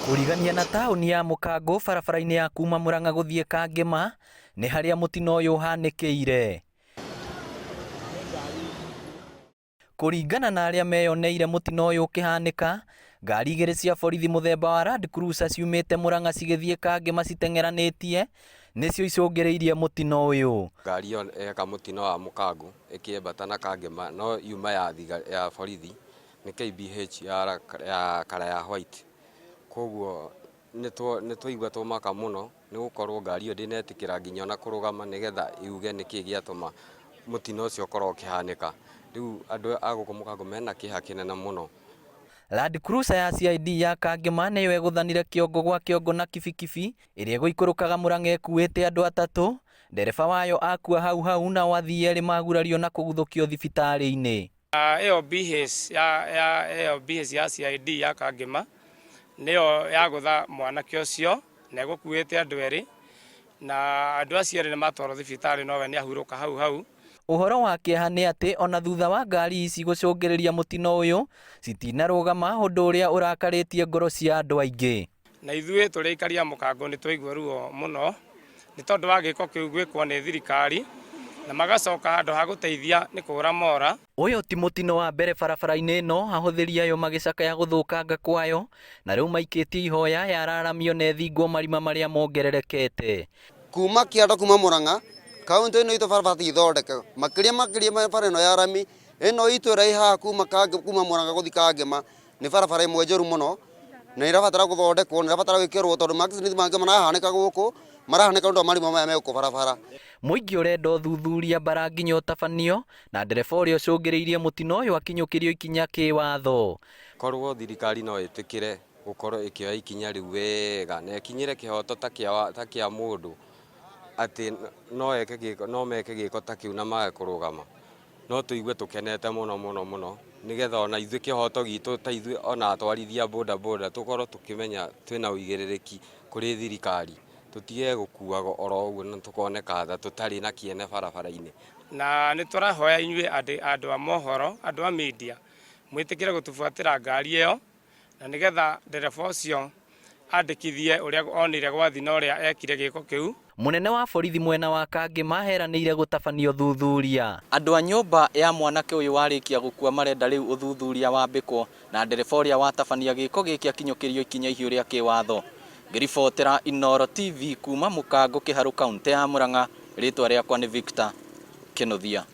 Kũrigania na taũni ya Mũkangũ barabara-inĩ ya kuma Murang'a gũthiĩ Kangĩma nĩ harĩa mũtino ũyũ ũhanĩkĩire. Kũringana na arĩa meyoneire mũtino ũyũ ũkĩhanĩka, ngari igĩrĩ cia borithi mũthemba wa Land Cruiser ciumĩte Murang'a cigĩthiĩ Kangĩma citeng'eranĩtie nĩcio icũngĩrĩirie mũtino ũyũ. Ngari ĩyo yeka mũtino wa Mũkangũ ĩkĩambata na Kangĩma no yuma ya, ya borithi nĩ KBH ya, ya kara ya white koguo nĩ twaigua twamaka mũno nĩ gũkorwo ngari ĩyo ndĩnetĩkĩra nginya ona kũrũgama nĩgetha yuge nĩkĩ gĩatũma mũtino ũcio ũkorwo ũkĩhanĩka. Rĩu andũ a gũkũ Mũkangũ mena kĩeha kĩnene mũno. Land Cruiser ya CID ya Kangĩma nĩyo ĩgũthanire kĩongo gwa kĩongo na kibikibi ĩrĩa ĩgũikũrũkaga Murang'a ĩkuĩte andũ atatũ, ndereba wayo akua hau hau nao athii erĩ magurario na kũguthũkio thibitarĩ-inĩ. Ĩyo BH ya ya ĩyo BH ya CID ya Kangĩma nĩyo yagũtha mwanake ũcio na ĩgũkuĩte andũ erĩ na andũ acio erĩ nĩ matwarwo thibitarĩ nowe nĩ ahurũka hau hau. Ũhoro wa kĩeha nĩ atĩ ona thutha wa ngari ici gũcũngĩrĩria mũtino ũyũ citinarũgama ũndũ ũrĩa ũrakarĩtie ngoro cia andũ aingĩ. Na ithuĩ tũrĩ aikari a Mũkangũ nĩ twaigua ruo mũno nĩ tondũ wa gĩko kĩu gwĩkwo nĩ thirikari na magacoka handũ ha gũteithia nĩ kũra mora. Ũyũ ti mũtino wa mbere barabara-inĩ ĩno, ahũthĩri ayo magĩcakaya gũthũkanga kwayo, na rĩu maikĩtie ihoya yararamio na ĩthingwo marima marĩa mongererekete. Kuma kĩanda kuma Murang'a kaunti ĩno itũ barabara ti thondeke makĩria makĩria bara ĩno ya rami ĩno itũ ĩrĩa ĩ haha kuma kuma Murang'a gũthiĩ Kangema Nĩ barabara ĩmwe njũru mũno na ĩrabatara gũthondekwo, nĩ ĩrabatara gwĩkĩrwo tondũ ma accident mangĩ marahanĩka gũkũ, marahanĩka nĩ ũndũ wa marima maya me gũkũ barabara. Mũingĩ ũrenda ũthuthuria mbara nginya ũtabanio na ndereba ũrĩa ũcũngĩrĩirie mũtino ũyũ akinyũkĩrio ikinya kĩwatho. Korwo thirikari no ĩtĩkĩre gũkorwo ĩkĩoya ikinya rĩu wega na ĩkinyĩre kĩhoto ta kĩa mũndũ atĩ no meke gĩko ta kĩu na mage kũrũgama. No tũigue tũkenete mũno mũno mũno, nĩgetha ona ithuĩ kĩhoto gitũ ta ithuĩ ona atwarithia a boda boda tũkorwo tũkĩmenya twĩna ũigĩrĩrĩki kũrĩ thirikari, tũtige gũkuagwo oro ũguo na tũkoneka ta tũtarĩ na kĩene barabara-inĩ. Na nĩ tũrahoya inyuĩ andũ a mohoro, andũ a media, mwĩtĩkĩre gũtũbuatĩra ngari ĩyo na nĩgetha ndereba ũcio andĩkithie ũrĩa onire gwathi na ũrĩa ekire gĩko kĩu. Mũnene wa borithi mwena wa Kangĩma eranĩire gũtabania ũthuthuria. Andũ a nyũmba ya mwanake ũyũ warĩkia gũkua marenda rĩu ũthuthuria wambĩkwo na ndereba ũrĩa watabania gĩko gĩkĩ akinyũkĩrio ikinya ihiũ rĩa kĩwatho. Ngĩribotera Inooro TV kuma Mũkangũ Kĩharũ kauntĩ ya Murang'a, rĩtwa rĩakwa nĩ Victor Kĩnuthia.